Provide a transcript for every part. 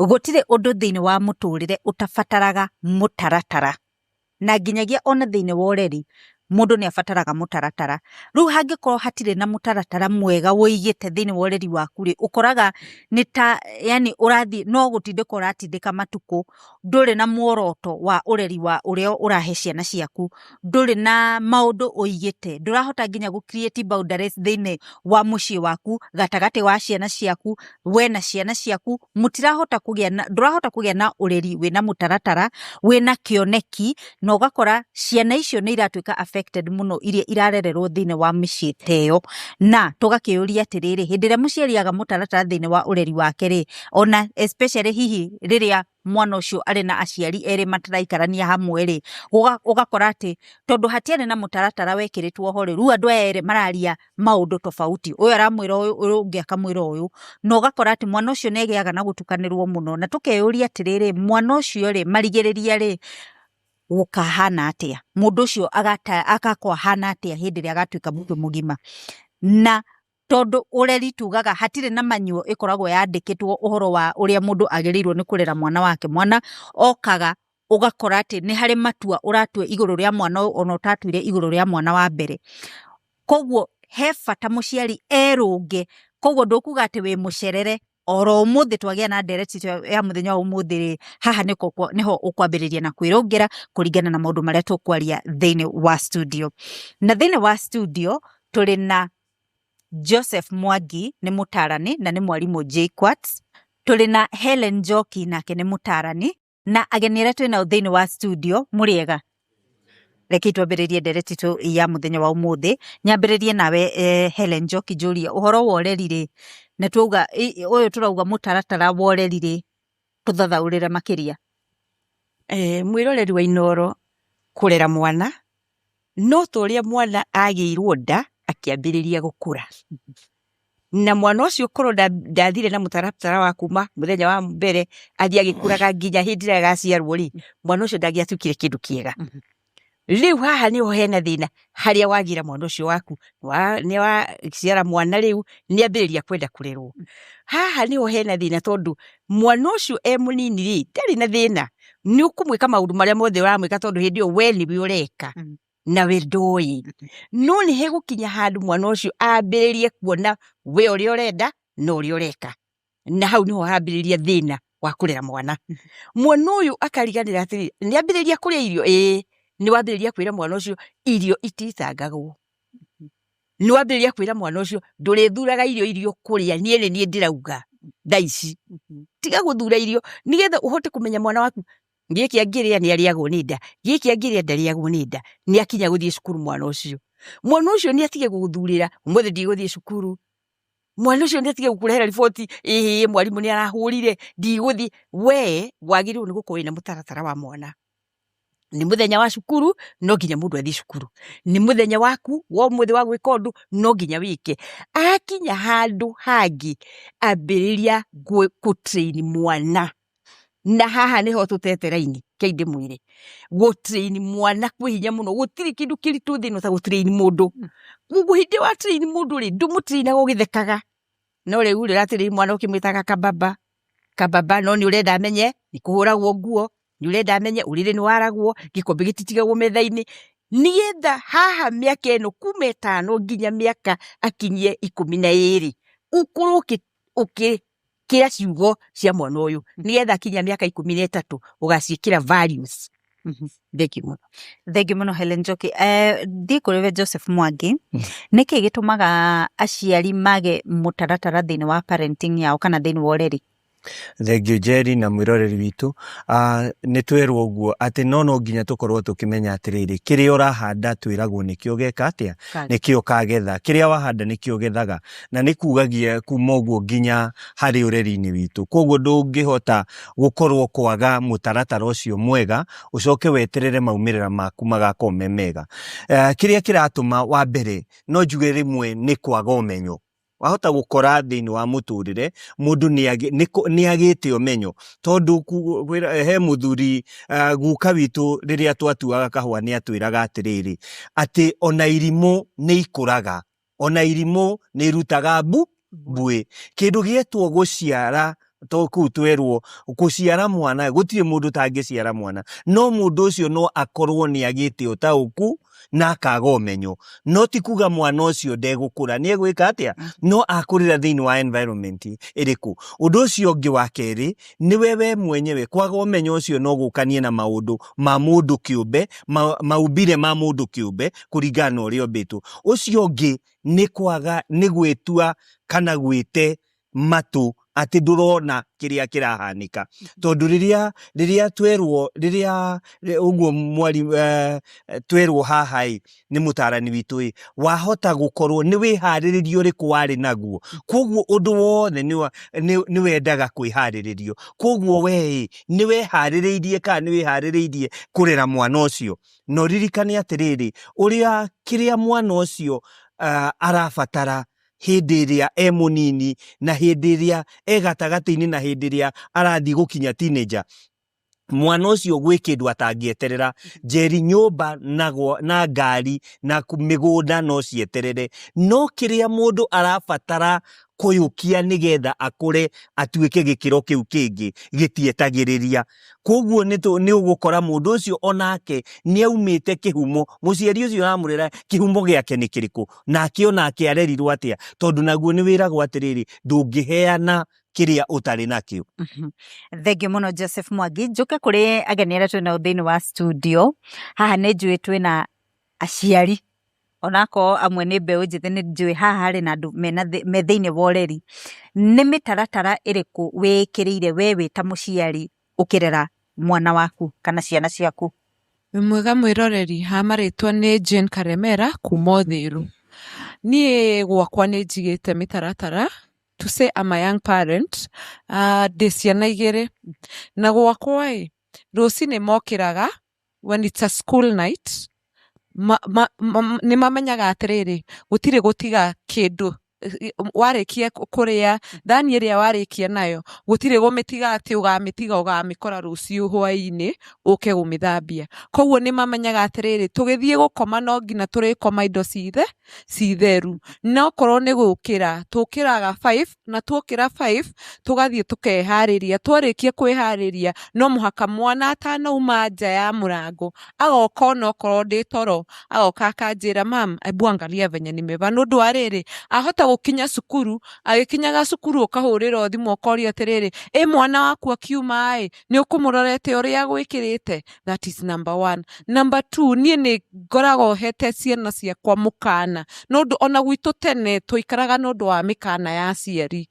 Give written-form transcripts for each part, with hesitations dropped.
Gũtirĩ ũndũ thĩinĩ wa mũtũrĩre ũtabataraga mũtaratara, na nginyagia ona thĩinĩ wa ũreri mũndũ nĩ abataraga mũtaratara. Rĩu hangĩkorwo hatirĩ na mũtaratara mwega wũigĩte thĩinĩ wa ũreri waku rĩ, ũkoraga nĩ ta yani ũrathiĩ no gũtindĩka ũratindĩka matukũ, ndũrĩ na muoroto wa ũreri wa ũrĩa ũrahe ciana ciaku, ndũrĩ na maũndũ ũigĩte, ndũrahota nginya gũ create boundaries thĩinĩ wa mũciĩ waku, gatagatĩ wa ciana ciaku, we na ciana ciaku, mũtirahota kũgĩa na, ndũrahota kũgĩa na ũreri wĩna mũtaratara, wĩna kĩoneki, na ũgakora ciana icio nĩ iratuĩka affected mũno iria irarererwo thĩinĩ wa mĩciĩ ta ĩyo. Na tũgakĩũria atĩrĩrĩ, hĩndĩ ĩrĩa mũciari aga mũtaratara thĩinĩ wa ũreri wake rĩ, ona especially hihi rĩrĩa mwana ũcio arĩ na aciari erĩ mataraikarania hamwe rĩ, ũgakora atĩ tondũ hatiarĩ na mũtaratara wekĩrĩtwo ho rĩ, rĩu andũ aya erĩ mararia maũndũ tofauti, ũyũ aramwĩra ũyũ, ũyũ ũngĩ akamwĩra ũyũ, na ũgakora atĩ mwana ũcio nĩ agĩaga na gũtukanĩrwo mũno, na tũkeyũria atĩrĩrĩ, mwana ũcio rĩ, marigĩrĩria rĩ, gũkahana atĩa? Mũndũ ũcio agakorwo ahana atĩa hĩndĩ ĩrĩa agatuĩka mũndũ mũgima? Na tondũ ũreri tugaga hatirĩ na manual ĩkoragwo yandĩkĩtwo ũhoro wa ũrĩa mũndũ agĩrĩirwo nĩ kũrera mwana wake, mwana okaga ũgakora atĩ nĩ harĩ matua ũratua igũrũ rĩa mwana ũyũ ona ũtatuire igũrũ rĩa mwana wa mbere. Koguo he bata mũciari erũnge, koguo ndũkuga atĩ wĩ mũcerere oro ũmũthĩ twagĩa na ndereti ya mũthenya wa ũmũthĩ rĩ, haha nĩho ũkwambĩrĩria na kwĩrũngĩra kũringana na maũndũ marĩa tũkwaria thĩinĩ wa studio. Na thĩinĩ wa studio tũrĩ na Joseph Mwangi nĩ mũtarani na nĩ mwarimũ JKUAT, tũrĩ na Helen Njoki nake nĩ mũtarani, na ageni arĩa twĩ nao thĩinĩ wa studio mũrĩega? Rekei twambĩrĩrie ndereti itũ ya mũthenya wa ũmũthĩ. Nyambĩrĩrie nawe Helen Njoki njũrie ũhoro wa ũreri rĩ, na twauga ũyũ tũrauga mũtaratara wa ũreri rĩ, tũthathaũrĩre makĩria. Mwĩroreri wa Inooro kũrera mwana no ta ũrĩa mwana agĩirwo nda akĩambĩrĩria gũkũra. Na mwana ũcio korwo ndathire na mũtaratara wa kuma mũthenya wa mbere athiĩ agĩkũraga nginya hĩndĩ ĩrĩa agaciarwo rĩ, mwana ũcio ndangĩatuĩkire kĩndũ kĩega. Rĩu haha nĩho hena thĩna harĩa wagĩra mwana ũcio waku, nĩ waciara mwana rĩu nĩ ambĩrĩria kwenda kũrerwo. Haha nĩho hena thĩna tondũ mwana ũcio e mũnini rĩ, ndarĩ na thĩna, nĩ ũkũmwĩka maũndũ marĩa mothe ũramwĩka tondũ hĩndĩ ĩyo we nĩwe ũreka na we ndoĩ. No nĩ hegũkinya handũ mwana ũcio ambĩrĩrie kuona we ũrĩa ũrenda na ũrĩa ũreka. Na hau nĩho hambĩrĩria thĩna wa kũrera mwana. Mwana ũyũ akariganĩra atĩrĩrĩ, nĩ ambĩrĩria kũrĩa irio? Ĩĩ. Nĩ wambĩrĩria kwĩra mwana ũcio irio ititangagwo. Nĩ wambĩrĩria kwĩra mwana ũcio ndũrĩthuraga irio iria ũkũrĩa, niĩ nĩ niĩ ndĩrauga thaa ici. Tiga gũthura irio nĩgetha ũhote kũmenya mwana waku gĩkĩ angĩrĩa nĩ arĩagwo nĩ nda, gĩkĩ angĩrĩa ndarĩagwo nĩ nda. Nĩ akinya gũthiĩ cukuru mwana ũcio. Mwana ũcio nĩ atige gũgũthurĩra ũmũthĩ ndigũthiĩ cukuru. Mwana ũcio nĩ atige gũkũrehera riboti, ĩhĩ mwarimũ nĩ arahũrire ndigũthiĩ. We wagĩrĩirwo nĩ gũkorwo wĩna mũtaratara wa mwana. Nĩ mũthenya wa cukuru no nginya mũndũ athiĩ cukuru, nĩ mũthenya waku wa ũmũthĩ wa gwĩka ũndũ no nginya wĩke. Akinya handũ hangĩ ambĩrĩria gũ train mwana, na haha nĩho tũtete raini rekei ndĩmwĩre, gũ train mwana kwĩ hinya mũno, gũtirĩ kĩndũ kĩritũ thĩ ĩno ta gũ train mũndũ. Koguo hĩndĩ ĩrĩa wa train mũndũ rĩ, ndũmũ train aga ũgĩthekaga, no rĩu rĩ ũra train mwana ũkĩmwĩtaga kababa, kababa no nĩ ũrenda amenye nĩ kũhũragwo nguo, nĩ ũrenda amenye ũrĩrĩ nĩ waragwo, gĩkombe gĩtitigagwo metha-inĩ, nĩgetha haha mĩaka ĩno kuma ĩtano nginya mĩaka akinyie ikũmi na ĩrĩ, ũkorwo ũkĩra ciugo cia mwana ũyũ, nĩgetha akinyia mĩaka 13 ũgaciĩkĩra values. Thengiũ mũno. Thengiũ mũno Helen Njoki. Thiĩ kũrĩ we Joseph Mwangi, nĩkĩ gĩtũmaga aciari mage mũtaratara thĩinĩ wa parenting yao kana thĩinĩ wa ũreri? Thengiũ Njeri na mwĩroreri witũ. Nĩ twerwo ũguo atĩ no no nginya tũkorwo tũkĩmenya atĩrĩrĩ, kĩrĩa ũrahanda twĩragwo nĩkĩo ũgeka atĩa? Nĩkĩo ũkagetha. Kĩrĩa wahanda nĩkĩo ũgethaga. Na nĩ kugagia kuma ũguo nginya harĩ ũreri-inĩ witũ. Koguo ndũngĩhota gũkorwo kwaga mũtaratara ũcio mwega, ũcoke weterere maumĩrĩra maku magakorwo me mega. Kĩrĩa kĩratũma wa mbere, no njuge rĩmwe nĩ kwaga ũmenyo. Wahota gũkora thĩinĩ wa mũtũrĩre mũndũ nĩ agĩte ũmenyo, tondũ he mũthuri guka witũ rĩrĩa twatuaga kahũa nĩ atwĩraga atĩrĩrĩ, atĩ ona irimũ nĩ ikũraga, ona irimũ nĩ irutaga mbuĩ. Kĩndũ gĩetwo gũciara To kũu twerwo gũciara mwana, gũtirĩ mũndũ ũtangĩciara mwana, no mũndũ ũcio no akorwo nĩ agĩte ũtaũku na akaga ũmenyo, no ti kuga mwana ũcio ndegũkũra. Nĩ egwĩka atĩa? No akũrĩra thĩinĩ wa environment ĩrĩkũ? Ũndũ ũcio ũngĩ wa kerĩ nĩwe we mwenyewe kwaga ũmenyo ũcio no gũkanie na maũndũ ma mũndũ kĩũmbe, maumbire ma mũndũ kĩũmbe kũringana na ũrĩa ombĩtwo. Ũcio ũngĩ nĩ kwaga, nĩ gwĩtua kana gwĩte matũ atĩ ndũrona kĩrĩa kĩrahanĩka, tondũ rĩrĩa rĩrĩa twerwo rĩrĩa ũguo mwari twerwo haha ĩ nĩ mũtarani witũ ĩ, wahota gũkorwo nĩ wĩharĩrĩria ũrĩkũ warĩ naguo. Koguo ũndũ wothe nĩ wendaga kwĩharĩrĩrio. Koguo we ĩ nĩ weharĩrĩirie kana nĩ wĩharĩrĩirie kũrera mwana ũcio? Na ũririkane atĩrĩrĩ, ũrĩa kĩrĩa mwana ũcio arabatara hĩndĩ ĩrĩa e mũnini na hĩndĩ ĩrĩa e gatagatĩ-inĩ na hĩndĩ ĩrĩa arathiĩ gũkinya teenager, mwana ũcio gwĩ kĩndũ atangĩeterera. Njeri, nyũmba na ngari na mĩgũnda no cieterere, no kĩrĩa mũndũ arabatara kũyũkia nĩgetha akũre atuĩke gĩkĩro kĩu kĩngĩ gĩtietagĩrĩria. Koguo nĩ ũgũkora mũndũ ũcio onake nĩ aumĩte kĩhumo, mũciari ũcio ũramũrera kĩhumo gĩake nĩ kĩrĩkũ, nake onake arerirwo atĩa, tondũ naguo nĩ wĩragwo atĩrĩrĩ, ndũngĩheana kĩrĩa ũtarĩ nakĩo. Thengiũ mũno Joseph Mwangi. Njũke kũrĩ ageni arĩa twĩ nao thĩinĩ wa studio. Haha nĩ njũĩ twĩna aciari, onakorwo amwe nĩ mbeũ njĩthĩ, nĩ njũĩ haha harĩ na andũ me thĩinĩ wa ũreri. Nĩ mĩtaratara ĩrĩkũ wĩĩkĩrĩire we wĩ ta mũciari ũkĩrera mwana waku kana ciana ciaku? Wĩ mwega mwĩroreri, ha marĩtwa nĩ Jane Karemera kuma Ũthĩru. Niĩ gwakwa nĩ njigĩte mĩtaratara, to say I'm a young parent, ndĩ ciana igĩrĩ, na gwakwa ĩ, rũcinĩ mokĩraga when it's a school night, nĩ mamenyaga atĩrĩrĩ, gũtirĩ gũtiga kĩndũ warĩkia kũrĩa, thani ĩrĩa warĩkia nayo, gũtirĩ gũmĩtiga atĩ ũgamĩtiga ũgamĩkora rũciũ hwainĩ ũke gũmĩthambia. Koguo nĩ mamenyaga atĩrĩrĩ, tũgĩthiĩ gũkoma no nginya tũrĩkoma indo ci theru. Na okorwo nĩ gũkĩra, tũkĩraga 5, na tuokĩra 5 tũgathiĩ tũkeharĩria. Twarĩkia kwĩharĩria, no mũhaka mwana atanauma nja ya mũrango, agoka onokorwo ndĩ toro, agoka akanjĩra, "Mum, hebu angalia venye nimevaa." Nĩ ũndũ wa rĩrĩ, ahota gũkinya cukuru, agĩkinyaga cukuru ũkahũrĩrwo thimũ ũkorio atĩrĩrĩ, ĩ mwana waku akiuma ĩ, nĩ ũkũmũrorete ũrĩa agwĩkĩrĩte? That is number one. Number two, niĩ nĩ ngoragwo hete ciana ciakwa mũkana, nĩ ũndũ ona gwitũ tene twaikaraga nĩ ũndũ wa mĩkana ya aciari.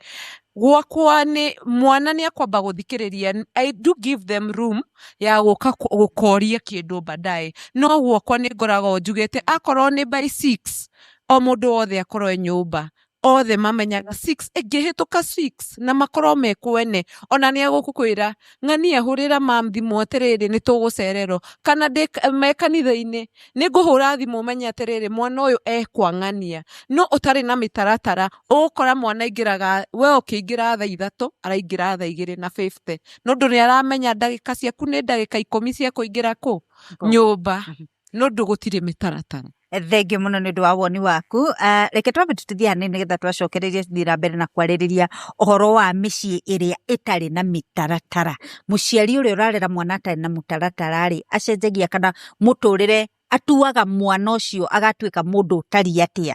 Gwakwa nĩ mwana nĩ akwamba gũthikĩrĩria, I do give them room ya gũka gũkoria kĩndũ baadaye, no gwakwa nĩ ngoragwo njugĩte akorwo nĩ by 6 o mũndũ wothe akorwo e nyũmba. Othe mamenyaga 6, ĩngĩhĩtũka 6 na makorwo me kwene, ona nĩ egũkwĩra ng'ania hũrĩra mam thimũ atĩrĩrĩ, nĩ tũgũcererwo, kana ndĩ me kanitha-inĩ nĩ ngũhũra thimũ menye atĩrĩrĩ, mwana ũyũ e kwa ng'ania. No ũtarĩ na mĩtaratara, ũgũkora mwana aingĩraga, we ũkĩingĩra thaa 3 araingĩra thaa 2:50, nĩ ũndũ nĩ aramenya ndagĩka ciaku nĩ ndagĩka 10 cia kũingĩra kũ nyũmba, nĩ ũndũ gũtirĩ mĩtaratara. Thengiũ mũno nĩ ũndũ wa woni waku. Reke twambe tũtithie hanini nĩgetha twacokereria tũthiĩ na mbere na kwarĩrĩria ũhoro wa mĩciĩ ĩrĩa ĩtarĩ na mĩtaratara. Mũciari ũrĩa ũrarera mwana atarĩ na mũtaratara rĩ, acenjagia kana mũtũrĩre, atuaga mwana ũcio agatuĩka mũndũ ũtariĩ atĩa?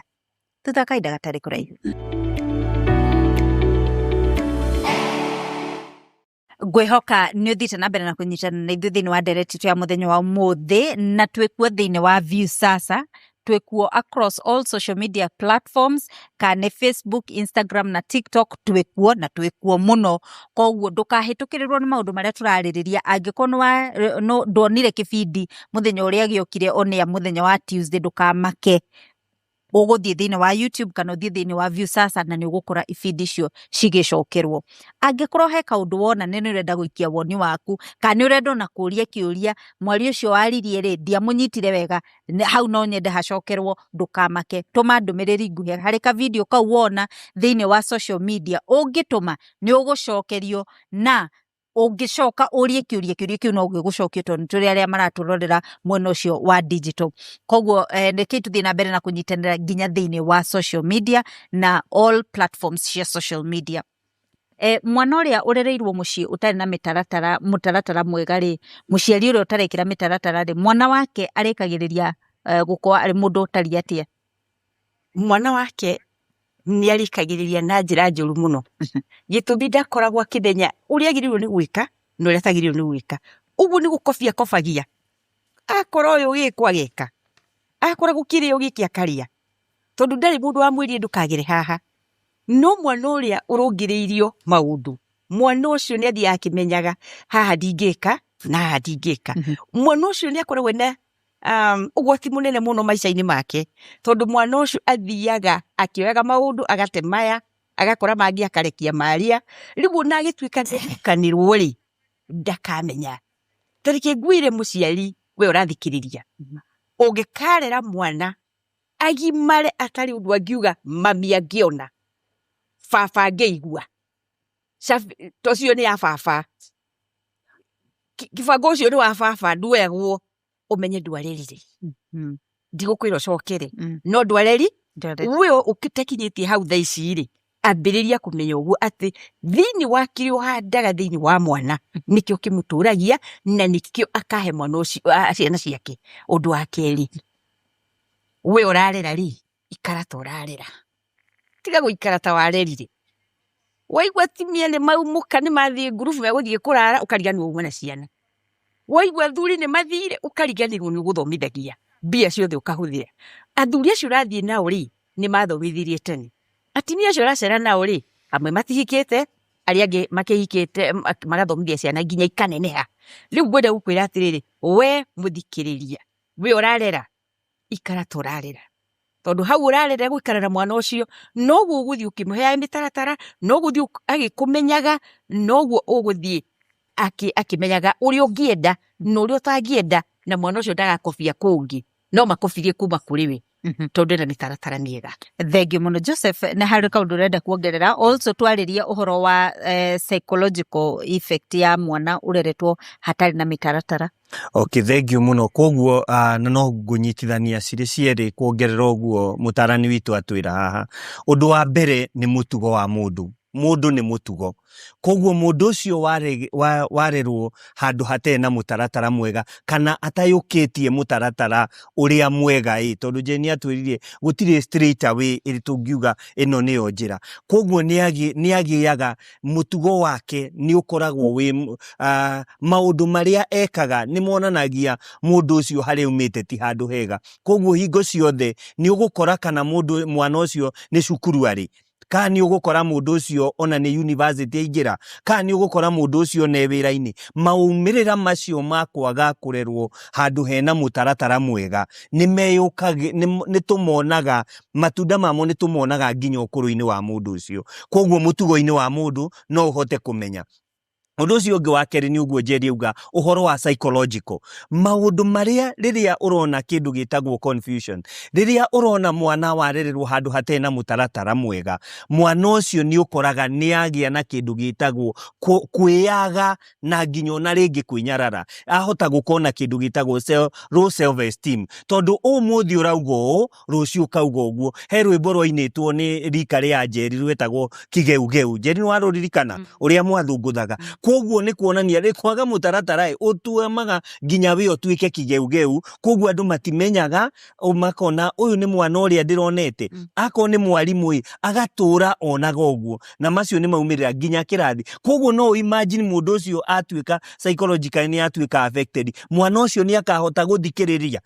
Thutha wa kahinda gatarĩ kũraihu. Ngwĩhoka nĩ ũthiĩte na mbere na kũnyitana na ithuĩ thĩinĩ wa ndereti itũ ya mũthenya wa ũmũthĩ, na twĩkuo thĩinĩ wa Viusasa, twĩkuo across all social media platforms, kana nĩ Facebook, Instagram na TikTok, twĩkuo na twĩkuo mũno. Koguo ndũkahĩtũkĩrĩrwo nĩ maũndũ marĩa tũrarĩrĩria, angĩkorwo ndwonire kĩbindi mũthenya ũrĩa gĩokire on air mũthenya wa Tuesday, ndũkamake. Ũgũthiĩ thĩinĩ wa YouTube kana ũthiĩ thĩinĩ wa Viusasa na nĩ ũgũkora ibindi icio cigĩcokerwo. Angĩkorwo he kaũndũ wona nĩ ũrenda gũikia woni waku, kana nĩ ũrenda ona kũria kĩũria, mwaria ũcio waririe rĩ, ndiamũnyitire wega, hau no nyende hacokerwo, ndũkamake. Tũma ndũmĩrĩri nguhĩ harĩ ka video kau wona thĩinĩ wa social media, ũngĩtũma nĩ ũgũcokerio, na ũngĩcoka ũrie kĩũria, kĩũria kĩu no gĩgũcokio tondũ nĩ tũrĩ arĩa maratũrorera mwena ũcio wa digital. Koguo reke tũthiĩ na mbere na kũnyitanĩra nginya thĩinĩ wa social media na all platforms cia social media. Mwana ũrĩa ũrereirwo mũciĩ ũtarĩ na mĩtaratara, mũtaratara mwega rĩ, mũciari ũrĩa ũtarekĩra mĩtaratara rĩ, mwana wake arĩkagĩrĩria gũkorwo arĩ mũndũ ũtariĩ atĩa? Mwana wake nĩ arĩkagĩrĩria na njĩra njũru mũno. Gĩtũmi ndakoragwo akĩmenya ũrĩa agĩrĩirwo nĩ gwĩka na ũrĩa atagĩrĩirwo nĩ gwĩka. Ũguo nĩ gũkobia akobagia. Akora ũyũ ũgĩkwo ageka, akora gũkĩrĩo gĩkĩ akarĩa, tondũ ndarĩ mũndũ wamwĩrire ndũkagere haha. No mwana ũrĩa ũrũngĩrĩirio maũndũ, mwana ũcio nĩ athiaga akĩmenyaga haha ndingĩka na haha ndingĩka. Mwana ũcio nĩ akoragwo ena ũgwati mũnene mũno maica-inĩ make, tondũ mwana ũcio athiaga akĩoyaga maũndũ agate maya, agakora mangĩ akarekia marĩa, rĩu ona agĩtuĩka nĩ ahukanĩrwo rĩ, ndakamenya. Ta reke ngwĩre mũciari we ũrathikĩrĩria, ũngĩkarera mwana agimare atarĩ ũndũ angiuga mami angĩona, baba angĩigua, tocio nĩ ya baba, kĩbango ũcio nĩ wa baba nduoyagwo, ũmenye ndwarerire. Ndigũkwĩra ũcokere, no ndwareri, we ũtakinyĩtie hau thaa ici rĩ, ambĩrĩria kũmenya ũguo atĩ thĩinĩ wa kĩrĩa ũhandaga thĩinĩ wa mwana nĩkĩo kĩmũtũragia na nĩkĩo akahe mwana ũcio, ciana ciake. Ũndũ wa kerĩ, we ũrarera rĩ, ikara ta ũrarera, tiga gũikara ta warerire. Waigua atumia nĩ maumũka nĩ mathiĩ ngurubu megũthiĩ kũrara ũkariganĩrwo uma na ciana. Waigua athuri nĩ mathire ũkariganĩrwo nĩ ũgũthomithagia mbia ciothe ũkahũthĩra. Athuri acio ũrathiĩ nao rĩ, nĩ mathomithirie tene. Atumia acio ũracera nao rĩ, amwe matihikĩte, arĩa angĩ makĩhikĩte magathomithia ciana nginya ikaneneha. Rĩu ngwenda gũkwĩra atĩrĩrĩ, we mũthikĩrĩria, we ũrarera, ikara ta ũrarera. Tondũ hau ũrarera gũikara na mwana ũcio, noguo ũgũthiĩ ũkĩmũheaga mĩtaratara, noguo ũgũthiĩ agĩkũmenyaga, noguo ũgũthiĩ akĩmenyaga ũrĩa ũngĩenda na ũrĩa ũtangĩenda, na mwana ũcio ndagakobia kũngĩ, no makobirie kuma kũrĩ we. Tondũ ena mĩtaratara mĩega. Thengiũ mũno Joseph, na harĩ kaũndũ ũrenda kuongerera also twarĩrie ũhoro wa psychological effect ya mwana ũreretwo hatarĩ na mĩtaratara. Okay, thengiũ mũno. Koguo na no ngũnyitithania cirĩ cierĩ kuongerera ũguo mũtarani witũ atwĩra haha. Ũndũ wa mbere nĩ mũtugo wa mũndũ. Mũndũ nĩ mũtugo. Koguo mũndũ ũcio warerwo handũ hatarĩ na mũtaratara mwega kana atayũkĩtie mũtaratara ũrĩa mwega ĩ, tondũ Jane atwĩrire gũtirĩ straight away ĩrĩ tũngiuga ĩno nĩyo njĩra. Koguo nĩ agĩaga mũtugo wake nĩ ũkoragwo wĩ maũndũ marĩa ekaga nĩ monanagia mũndũ ũcio harĩa aumĩte ti handũ hega. Koguo hingo ciothe nĩ ũgũkora kana mũndũ mwana ũcio nĩ cukuru arĩ, kana nĩ ũgũkora mũndũ ũcio ona nĩ university aingĩra, kana nĩ ũgũkora mũndũ ũcio ona e wĩra-inĩ. Maumĩrĩra macio ma kwaga kũrerwo handũ hena mũtaratara mwega nĩ tũmonaga, matunda mamo nĩ tũmonaga nginya ũkũrũ-inĩ wa mũndũ ũcio. Koguo mũtugo-inĩ wa mũndũ no ũhote kũmenya. Ũndũ ũcio ũngĩ wa kerĩ nĩ ũguo Njeri auga ũhoro wa psychological. Maũndũ marĩa rĩrĩa ũrona kĩndũ gĩtagwo confusion, rĩrĩa ũrona mwana warererwo handũ hatarĩ na mũtaratara mwega, mwana ũcio nĩ ũkoraga nĩ agĩa na kĩndũ gĩtagwo kwĩyaga na nginya ona rĩngĩ kwĩnyarara. Ahota gũkorwo na kĩndũ gĩtagwo low self esteem, tondũ ũmũthĩ ũrauga ũũ, rũciũ ũkauga ũguo. He rwĩmbo rwainĩtwo nĩ rika rĩa Njeri rwetagwo Kĩgeugeu. Njeri nĩ warũririkana? Ũrĩa mwathũngũthaga. Koguo nĩ kuonania rĩ kwaga mũtaratara ĩ, ũtũmaga nginya we ũtuĩke kĩgeugeu. Koguo andũ matimenyaga, makona ũyũ nĩ mwana ũrĩa ndĩronete. Akorwo nĩ mwarimũ ĩ, agatũra onaga ũguo. Na macio nĩ maumĩrĩra nginya kĩrathi. Koguo no ũ imagine mũndũ ũcio atuĩka psychologically nĩ atuĩka affected. Mwana ũcio nĩ akahota gũthikĩrĩria.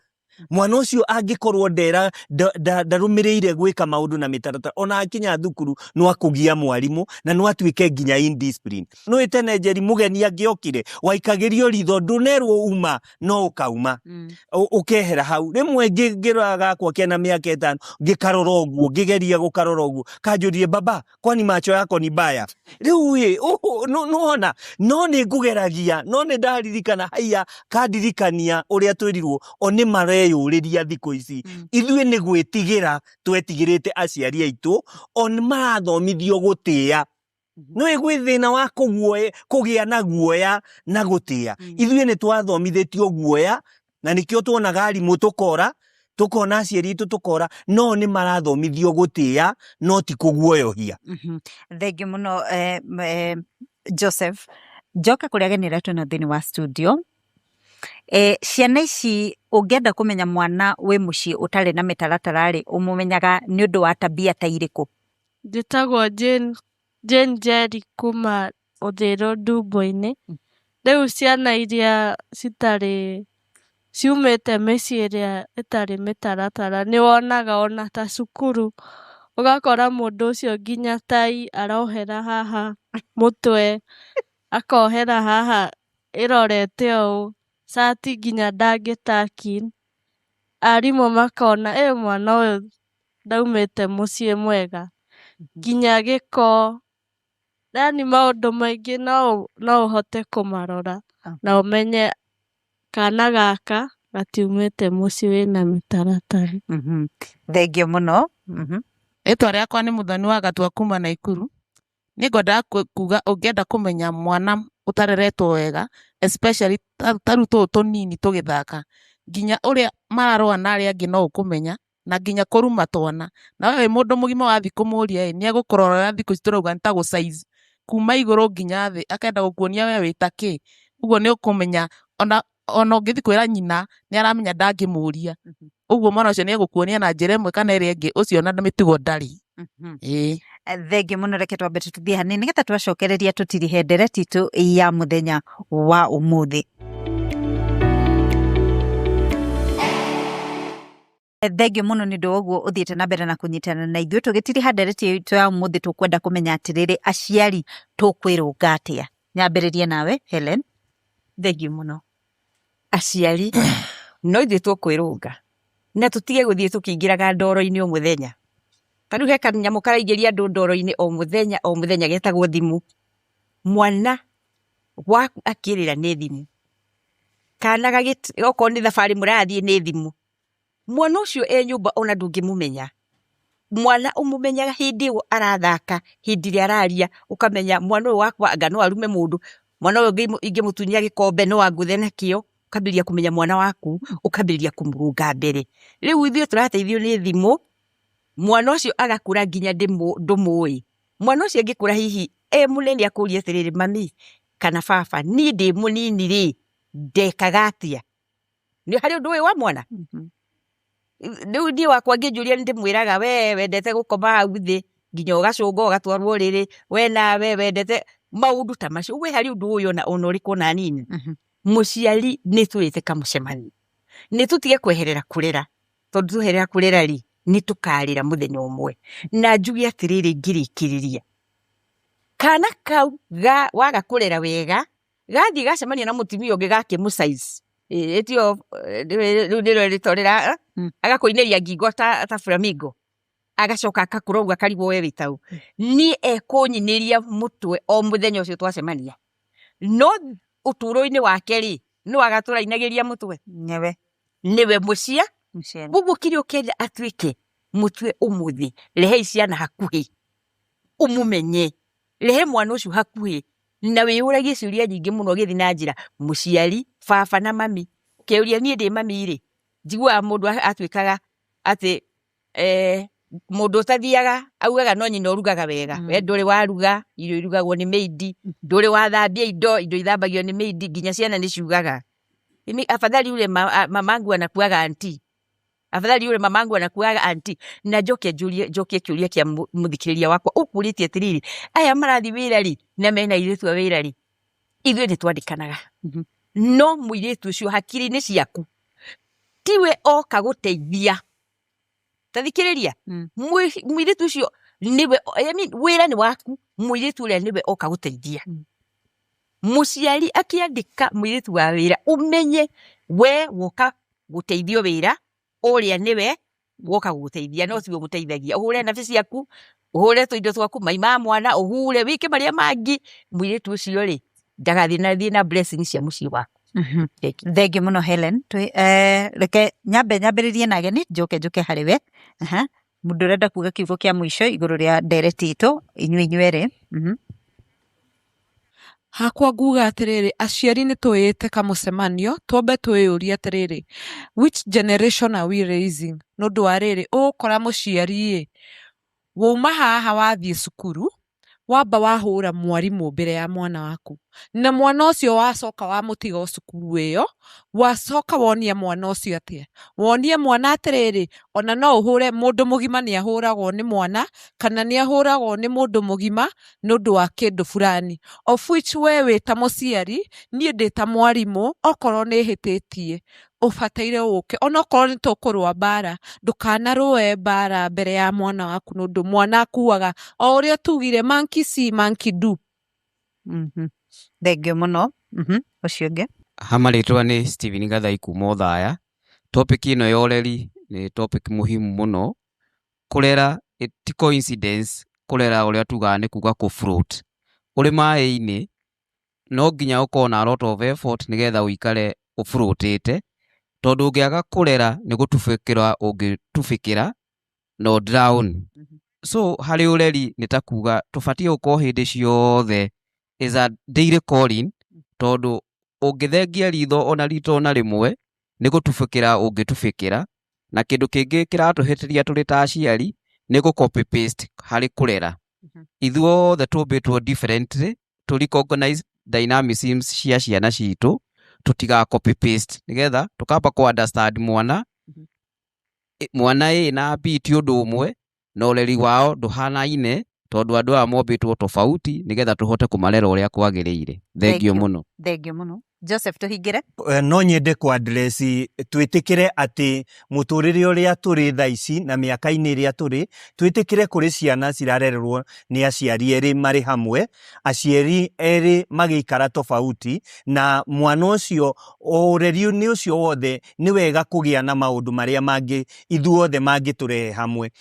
Mwana ũcio angĩkorwo ndera ndarũmĩrĩire gwĩka maũndũ na mĩtaratara, ona akinya thukuru no akũgia mwarimũ na no atuĩke nginya indiscipline. Nĩũĩ tene Njeri mũgeni angĩokire waikagĩrio ritho ndũnerwo uma no ũkauma. Ũkehera hau. Rĩmwe ngĩrora gakwa kena mĩaka ĩtano ngĩkarora ũguo ngĩgeria gũkarora ũguo kanjũririe baba kwani macho yako ni mbaya rĩu ĩ nĩwona no nĩ ngũgeragia no nĩ ndaririkana haiya kandirikania ũrĩa twĩrirwo o nĩ mareyũrĩria thikũ ici. Ithuĩ nĩ gwĩtigĩra twetigĩrĩte aciari aitũ o nĩ marathomithio gũtĩa. Nĩũĩ gwĩ thĩna wa kũgĩa na guoya na gũtĩa. Ithuĩ nĩ twathomithĩtio guoya na nĩkĩo tuonaga arimũ tũkora. Tũkona aciari aitũ tũkora no nĩ marathomithio gũtĩa no ti kũguoyohia. Thengiũ mũno Joseph. Njoke kũrĩ ageni arĩa twĩna thĩinĩ wa studio. Ciana ici ũngĩenda kũmenya mwana wĩ mũciĩ ũtarĩ na mĩtaratara rĩ, ũmũmenyaga nĩ ũndũ wa tabia ta irĩkũ? Njĩtagwo Jane, Jane Njeri kuma Ũthĩrũ Ndumbo-inĩ. Rĩu ciana iria citarĩ, ciumĩte mĩciĩ ĩrĩa ĩtarĩ mĩtaratara nĩ wonaga ona ta cukuru, ũgakora mũndũ ũcio nginya tai arohera haha mũtwe, akohera haha ĩrorete ũũ, cati nginya ndangĩ tuck in, arimũ makona ĩ mwana ũyũ ndaumĩte mũciĩ mwega, nginya gĩko. Yaani maũndũ maingĩ no ũhote kũmarora na ũmenye kana gaka gatiumĩte mũciĩ wĩna mĩtaratara. Thengiũ mũno. Rĩtwa rĩakwa nĩ Mũthoni wa Gatua kuma Naikuru. Niĩ ngwendaga kuga ũngĩenda kũmenya mwana ũtareretwo wega especially ta rĩu tũtũ tũnini tũgĩthaka, nginya ũrĩa mararũa na arĩa angĩ no ũkũmenya. na nginya kũruma twana. Na we wĩ mũndũ mũgima wathiĩ kũmũria ĩ, nĩ egũkũrora ũrĩa thikũ ici tũrauga nĩ ta gũ size kuma igũrũ nginya thĩ, akenda gũkuonia we wĩ ta kĩ. Ũguo nĩ ũkũmenya ona ona ũngĩthiĩ kwĩra nyina nĩ aramenya ndangĩmũria. Ũguo mwana ũcio nĩ egũkuonia na njĩra ĩmwe kana ĩrĩa ĩngĩ, ũcio ona mĩtugo ndarĩ. Ĩĩ. Thengiũ mũno, reke twambe tũthiĩ hanini nĩgetha twacokereria tũtirihe ndereti itũ ya mũthenya wa ũmũthĩ. Thengiũ mũno nĩ ũndũ wa ũguo ũthiĩte na mbere na kũnyitana na ithuĩ tũgĩtiriha ndereti itũ ya ũmũthĩ. Tũkwenda kũmenya atĩrĩrĩ, aciari tũkwĩrũnga atĩa? Nyambĩrĩrie nawe Helen. Thengiũ mũno. Aciari no ithuĩ tũkwĩrũnga na tũtige gũthiĩ tũkĩingĩraga ndoro-inĩ o mũthenya. Ta rĩu he kanyamũ karaingĩria andũ ndoro-inĩ o mũthenya o mũthenya getagwo thimũ. Mwana waku akĩrĩra nĩ thimũ, kana okorwo nĩ thabarĩ mũrathiĩ nĩ thimũ. Mwana ũcio e nyũmba ona ndũngĩmũmenya. Mwana ũmũmenyaga hĩndĩ ĩyo arathaka, hĩndĩ ĩrĩa araria, ũkamenya mwana ũyũ wakwa anga no arume mũndũ, mwana ũyũ ingĩmũtunya gĩkombe no angũthe nakĩo, ũkambĩrĩria kũmenya mwana waku, ũkambĩrĩria kũmũrũnga mbere. Rĩu ithuĩ tũrateithio nĩ thimũ, mwana ũcio agakũra nginya ndũmũĩ. Mwana ũcio angĩkũra hihi e mũnene akũrie atĩrĩrĩ, mami kana baba, niĩ ndĩ mũnini rĩ, ndekaga atĩa? Nĩ harĩ ũndũ ũyũ wa mwana? Rĩu niĩ wakwa angĩnjũria nĩ ndĩmwĩraga we wendete gũkoma hau thĩ nginya ũgacũnga ũgatwarwo ũrĩrĩ, we nawe wendete maũndũ ta macio. We harĩ ũndũ ũyũ ona ũrĩkũ ona hanini? Mũciari nĩ twĩte kamũcemanio, nĩ tũtige kweherera kũrera, tondũ tweherera kũrera rĩ, nĩ tũkarĩra mũthenya ũmwe. Na njuge atĩrĩrĩ ngĩrĩkĩrĩria, kana kau waga kũrera wega, gathiĩ gacemania na mũtumia ũngĩ gakĩmũ size ĩtio rĩu nĩrĩo rĩtwa rĩra agakũinĩria ngingo ta flamingo, agacoka agakũrora ũguo akarigwo we wĩ taũ. Niĩ ekũnyinĩria mũtwe o mũthenya ũcio twacemania, no ũtũro-inĩ wake rĩ, nũ agatũra ainagĩria mũtwe? Nĩwe. Nĩwe mũcia. Ũguo kĩrĩa ũkenda atuĩke mũtue ũmũthĩ, rehei ciana hakuhĩ, ũmũmenye. Rehe mwana ũcio hakuhĩ na wĩyũragie ciũria nyingĩ mũno ũgĩthiĩ na njĩra, mũciari, baba na mami, ũkeyũria niĩ ndĩ mami rĩ, njiguaga mũndũ atuĩkaga atĩ mũndũ ũtathiaga augaga no nyina ũrugaga wega, we ndũrĩ waruga, irio irugagwo nĩ maid, ndũrĩ wathambia indo, indo ithambagio nĩ maid, nginya ciana nĩ ciugaga, afadhali yule mamangu anakuaga auntie. Afadhali yule mamangu anakuaga auntie. Na njoke njũrie njokie kĩũria kĩa mũthikĩrĩria wakwa ũkũrĩtie atĩrĩrĩ, aya marathiĩ wĩra rĩ na mena airĩtu a wĩra rĩ, ithuĩ nĩ twandĩkanaga. No mũirĩtu ũcio hakiri-inĩ ciaku tiwe oka gũteithia. Ta thikĩrĩria, mũirĩtu ũcio nĩwe, I mean, wĩra nĩ waku, mũirĩtu ũrĩa nĩwe oka gũteithia. Mũciari akĩandĩka mũirĩtu wa wĩra ũmenye we woka gũteithio wĩra, ũrĩa nĩwe woka gũgũteithia no tiwe ũmũteithagia. Ũhũre nabi ciaku, ũhũre tũindo twaku, mai ma mwana ũhure, wĩke marĩa mangĩ, mũirĩtu ũcio rĩ ndagathiĩ na thiĩ na blessing cia mũciĩ waku. Thank you. Thengiũ mũno Helen. Reke nyambe nyambĩrĩrie na ageni njoke njũke harĩ we. Aha. Mũndũ ũrenda kuga kiugo kĩa mũico igũrũ rĩa ndereti itũ inyuĩ inyuerĩ. Hakwa nguga atĩrĩrĩ, aciari nĩ twĩĩte kamũcemanio, twambe twĩyũrie atĩrĩrĩ, which generation are we raising? Nĩ ũndũ wa rĩrĩ, ũgũkora mũciari ĩ, wauma haha wathiĩ cukuru, wamba wahũra mwarimũ mbere ya mwana waku, na mwana ũcio wacoka wamũtiga o cukuru ĩyo, wacoka wonia mwana ũcio atĩa? Wonie mwana atĩrĩrĩ, ona no ũhũre mũndũ mũgima nĩ ahũragwo nĩ mwana, kana nĩ ahũragwo nĩ mũndũ mũgima nĩ ũndũ wa kĩndũ fulani. Of which we wĩ ta mũciari, niĩ ndĩ ta mwarimũ, okorwo nĩ hĩtĩtie, ũbataire ũke, onokorwo nĩ tũkũrũa mbara, ndũkanarũe mbara mbere ya mwana waku nĩ ũndũ mwana akuaga o ũrĩa tugire monkey see monkey do. Thengiũ mũno. Ũcio ũngĩ. Ha marĩtwa nĩ Stephen Gathai kuma Othaya. Topic ĩno ya ũreri nĩ topic muhimu mũno. Kũrera ti coincidence, kũrera ũrĩa tugaga nĩ kuga kũ float. Ũrĩ maĩ-inĩ no nginya ũkorwo na a lot of effort nĩgetha ũikare ũ float ĩte, tondũ ũngĩaga kũrera nĩ gũtubĩkĩra ũngĩtubĩkĩra na ũ drown. So harĩ ũreri nĩ ta kuga tũbatiĩ gũkorwo hĩndĩ ciothe is a daily calling, tondũ ũngĩthengia ritho ona rita ona rĩmwe nĩ gũtubĩkĩra ũngĩtubĩkĩra. Na kĩndũ kĩngĩ kĩratũhĩtĩria tũrĩ ta aciari nĩ gũ copy paste harĩ kũrera. Ithuothe tũmbĩtwo differently, tũ recognize dynamisms cia ciana citũ, tũtiga copy paste nĩgetha tũkamba kũ understand mwana. Mwana A na B ti ũndũ ũmwe, na ũreri wao ndũhanaine, tondũ andũ aya mombĩtwo tofauti, nĩgetha tũhote kũmarera ũrĩa kwagĩrĩire. Thengiũ mũno. Thengiũ mũno. Joseph, tũhingĩre. No nyende kũ address twĩtĩkĩre atĩ mũtũrĩre ũrĩa tũrĩ thaa ici na mĩaka-inĩ ĩrĩa tũrĩ, twĩtĩkĩre kũrĩ ciana cirarererwo nĩ aciari erĩ marĩ hamwe, aciari erĩ magĩikara tofauti, na mwana ũcio ũreri-inĩ ũcio wothe nĩ wega kũgĩa na maũndũ marĩa mangĩ ithuothe mangĩtũrehe hamwe.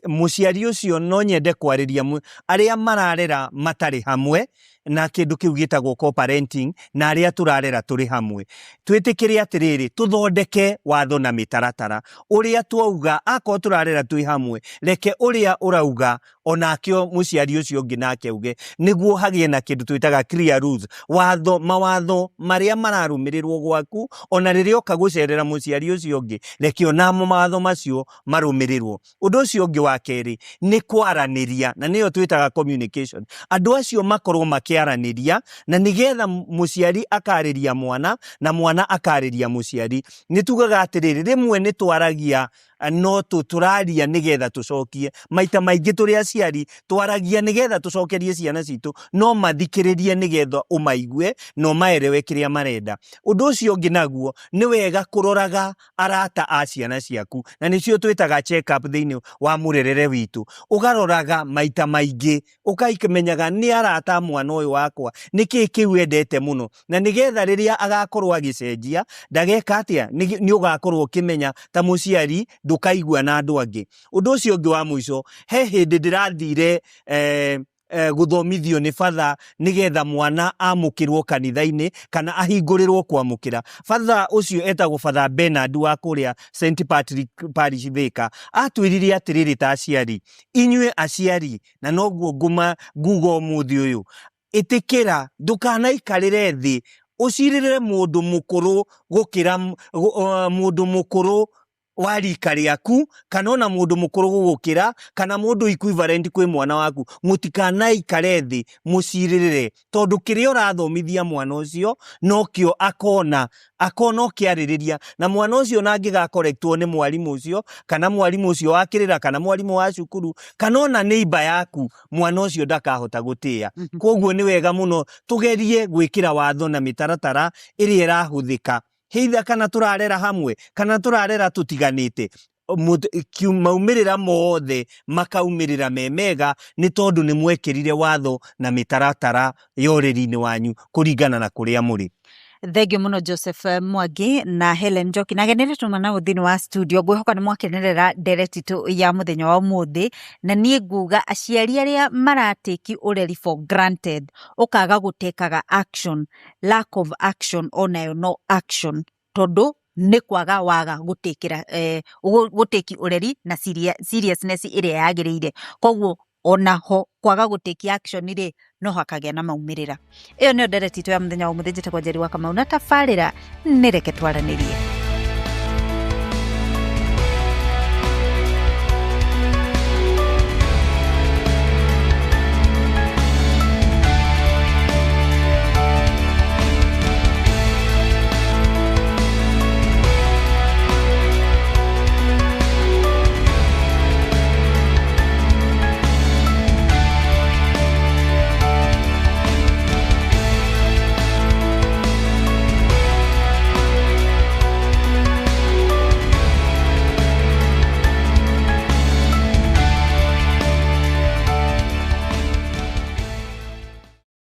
Mũciari ũcio no nyende kwarĩria arĩa mararera matarĩ hamwe na kĩndũ kĩu gĩtagwo co-parenting, na arĩa tũrarera tũrĩ hamwe. Twĩtĩkĩre atĩrĩrĩ, tũthondeke watho na mĩtaratara. Ũrĩa twauga, akorwo tũrarera twĩ hamwe, reke ũrĩa ũrauga onake mũciari ũcio ũngĩ nake auge, nĩguo hagĩe na kĩndũ twĩtaga clear rules, watho, mawatho marĩa mararũmĩrĩrwo gwaku, ona rĩrĩa oka gũcerera mũciari ũcio ũngĩ, reke onamo mawatho macio marũmĩrĩrwo. Ũndũ ũcio ũngĩ wa kerĩ nĩ kwaranĩria, na nĩyo twĩtaga communication. Andũ acio makorwo makĩaranĩria, na nĩgetha mũciari akarĩria mwana na mwana akarĩria mũciari. Nĩ tugaga atĩrĩrĩ, rĩmwe nĩ twaragia no tũraria nĩgetha tũcokie. Maita maingĩ tũrĩ aciari twaragia nĩgetha tũcokerie ciana citũ, no mathikĩrĩrie nĩgetha ũmaigue na ũmaerewe kĩrĩa marenda. Ũndũ ũcio ũngĩ naguo nĩ wega kũroraga arata a ciana ciaku, na nĩcio twĩtaga check up thĩinĩ wa mũrerere witũ. Ũgaroraga maita maingĩ, ũkamenyaga nĩ arata a mwana ũyũ wakwa, nĩkĩ kĩu endete mũno, na nĩgetha rĩrĩa agakorwo agĩcenjia ndageka atĩa, nĩ ũgakorwo ũkĩmenya ta mũciari ndũkaigua na andũ angĩ. Ũndũ ũcio ũngĩ wa mũico, he hĩndĩ ndĩrathire gũthomithio nĩ batha nĩgetha mwana amũkĩrwo kanitha-inĩ kana ahingũrĩrwo kwamũkĩra. Batha ũcio etagwo Father Bernard wa kũrĩa St Patrick Parish Thika, atwĩrire atĩrĩrĩ ta aciari, inyuĩ aciari, na noguo nguga ũmũthĩ ũyũ, ĩtĩkĩra ndũkanaikarĩre thĩ ũcirĩre mũndũ mũkũrũ gũkĩra mũndũ mũkũrũ wa rika rĩaku, kana ona mũndũ mũkũrũ gũgũkĩra, kana mũndũ equivalent kwĩ mwana waku. Mũtikanaikare thĩ mũcirĩrĩre, tondũ kĩrĩa ũrathomithia mwana ũcio nokĩo akona, akona ũkĩarĩrĩria, na mwana ũcio ona angĩgakorektwo nĩ mwarimũ ũcio, kana mwarimũ ũcio wa kĩrĩra, kana mwarimũ wa cukuru, kana ona neighbor yaku, mwana ũcio ndakahota gũtĩĩa. Koguo nĩ wega mũno tũgerie gwĩkĩra watho na mĩtaratara ĩrĩa ĩrahũthĩka, either kana tũrarera hamwe kana tũrarera tũtiganĩte, maumĩrĩra mothe makaumĩrĩra me mega, nĩ tondũ nĩ mwekĩrire watho na mĩtaratara ya ũreri-inĩ wanyu kũringana na kũrĩa mũrĩ. Thengiũ mũno Joseph Mwangi na Helen Njoki na ageni arĩa tuma nao thĩinĩ wa studio. Ngwĩhoka nĩ mwakenerera ndereti itũ ya mũthenya wa ũmũthĩ, na niĩ nguga aciari arĩa maratĩki ũreri for granted, ũkaga gũtekaga action, lack of action onayo no action, tondũ nĩ kwaga waga gũtĩkĩra gũtĩki ũreri na seriousness ĩrĩa yagĩrĩire. Koguo Onaho kwaga gũ take action rĩ, no hakagĩa na maumĩrĩra. Ĩyo nĩyo ndereti itũ ya mũthenya wa ũmũthĩ. Njĩtagwo Njeri wa Kamau na tabarĩra nĩ Reke Twaranĩrie.